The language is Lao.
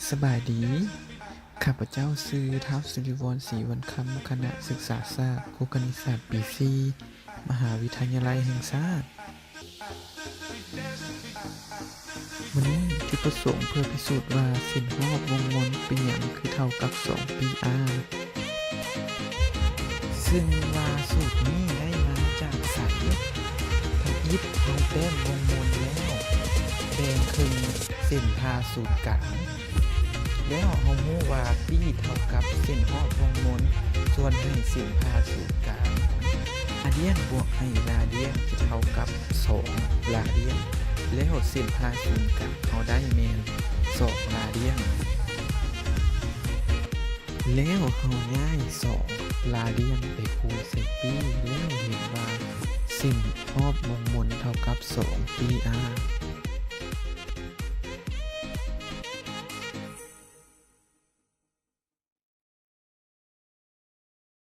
ສະບາຍດີ, ຂ້າພະເຈົ້າຊື່ ທ້າວ ສິລິວອນ ສີວັນຄຳ, ຄະນະສຶກສາສາດ, ຄູຄະນິດສາດປີສີ່ ມະຫາວິທະຍາໄລແຫ່ງຊາດ. ມື້ນີ້ຈຸດປະສົງເພື່ອພິສູດວ່າເສັ້ນຮອບວົງມົນເປັນຫຍັງຄືເທົ່າກັບສອງປີອາ. ຊຶ່ງວ່າສູດນີ້ໄດ້ມາຈາກໃສ? ທຳອິດເຮົາແຕ້ມວົງມົນແລ້ວ ແບ່ງເຄິ່ງເສັ້ນຜ່າສູນກາງ ແລ້ວເຮົາຮູ້ວ່າປີ້ເທົ່າກັບເສັ້ນຮອບວົງມົນ ສ່ວນໃຫ້ເສັ້ນຜ່າສູນກາງ ຣາດຽນບວກໃຫ້ຣາດຽນຈະເທົ່າກັບສອງຣາດຽນ ແລ້ວເສັ້ນຜ່າສູນກາງເຮົາໄດ້ແມ່ນສອງຣາດຽນ. ແລ້ວເຮົາຍ້າຍສອງຣາດຽນໄປຄູນໃສ່ປີ້ ແລ້ວເຫັນວ່າເສັ້ນຮອບວົງມົນເທົ່າກັບສອງປີອາ.